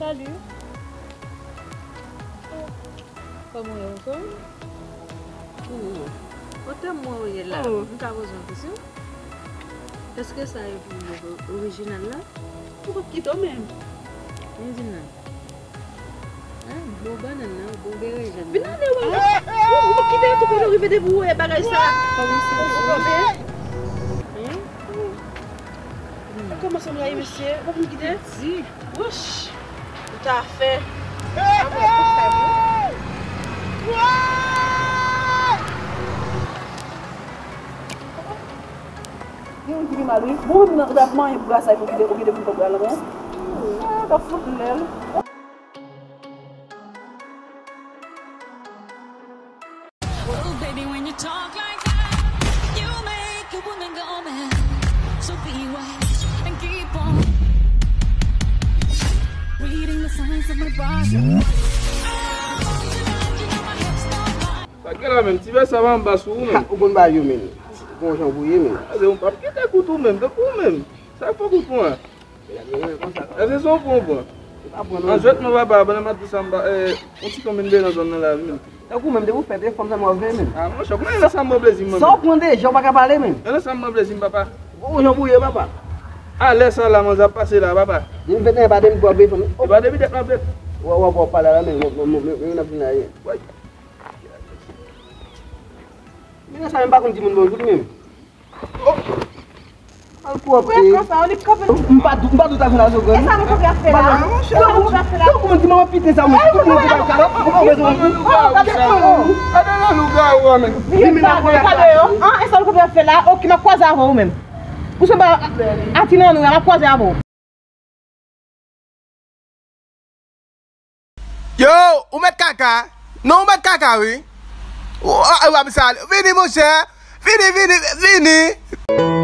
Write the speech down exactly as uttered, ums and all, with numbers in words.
Salut. Kòman w ye, anfòm? Wi. Otè mwen ou ye la, oh, m ka poze yon kesyon? Èske sa e pou orijinal la? Ou p ap kite w menm. Men di m nan. Ah, bon bannann nan, bon berejèn nan. Vin ale, wè. Ou, ou p ap kite tou, kote w rive depi w wè bagay sa. Kòman sa ou kanpe? Hein? Kòman sa m rayi mesye? Ou p ap kite? Di. Wouch! Ou ta fè. Gen yon ki pi mal, wi. Bon, ou menm nan, ou t ap manyen pou gras la, pou kite, ou kite pou kòb la, non? Ah, t ap fout lèl. Well, baby, when you talk like that, you make a woman go mad. So be wise and keep on reading the signs of my body. I'm on demand, you know my hips don't lie. Sa gen la menm, ti vè sa pa anba sou ou menm. Ha, ou konn bagay yo menm. Bon jan ou ye menm. Gade, ou p ap kite kout ou menm, tankou ou menm. Sa k fè kout ou an? Èske se yon pran ou pran? An jwèt mwen papa, pandan m ap di sa, m pa, eh, yon ti konbyen de nan zòn nan la, wi. Tankou menm, depi w fèt, e fanm sa m wè menm. Ah, monchè, kòman e nan sa m ban plezi, mwen? Sa w pran deja, w pa ka pale menm. E nan sa m ban plezi, m papa. Bon, jan pou ye, papa. A lè sa la, manzè ap pase la, papa. Depi venteyen pa depi gwo bèy fanm. E pa depi dèt m ap dèt. Wè, wè, wè, pale la, men, men, men, men, men, n ap vin la, ye. Wè. Men nan sa, menm pa konn di moun bonjou, li menm. Oh! Al pwòpte. Frè, konsa, ou li kanpe. M pa dou-, m pa dout avè la, Zogan. E sa nou kanpe ap fè la? Sa nou kanpe ap fè la? Tankou moun di manman piten sa, mwen. Tout moun ki pa kal ap, ou pa bezwen. Oh, gade, oh. Gade nan lougawou a, men. Vin gade, gade, oh. Ah, e sa nou kanpe ap fè la? Ok, m ap kwaze avè w menm. Ou sanble a, a ti nan nou, m ap kwaze avè w. Yo, ou mèt kaka? Non, ou mèt kaka, wi. Ou, a, a, w ap sal. Vini, monchè. Vini, vini, vini.